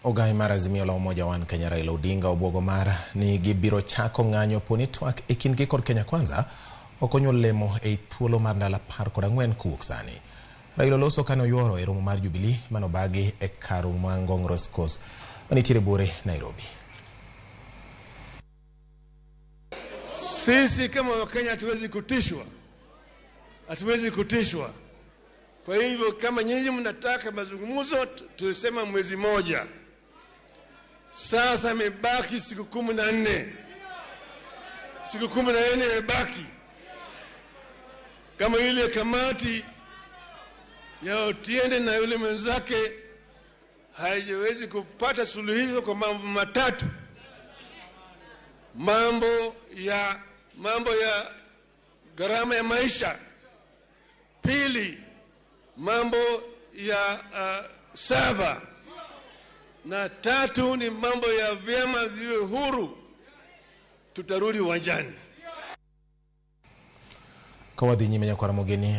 Ogai mar Azimio la Umoja One Kenya Raila Odinga obwogo mar ni gibiro chako ng'anyo poni twak e kindgi kod Kenya Kwanza ok onyuol lemo ei thuolo mar ndalo 14 kowuok sani. Raila oloso kane oyuoro e romo mar Jubilee manobagi e kar romo ma Ngong Race Course manitiere buore Nairobi. Sisi kama Wakenya hatuwezi kutishwa, hatuwezi kutishwa. Kwa hivyo kama nyinyi mnataka mazungumzo, tulisema mwezi moja, sasa imebaki siku 14, siku 14 imebaki. Kama ile kamati ya Otiende na yule mwenzake haijawezi kupata suluhisho kwa mambo matatu: mambo ya gharama ya maisha, pili mambo ya sava, na tatu ni mambo ya vyama ziwe huru. Tutarudi uwanjani. Kawadhi nyime nyakwara Mogeni.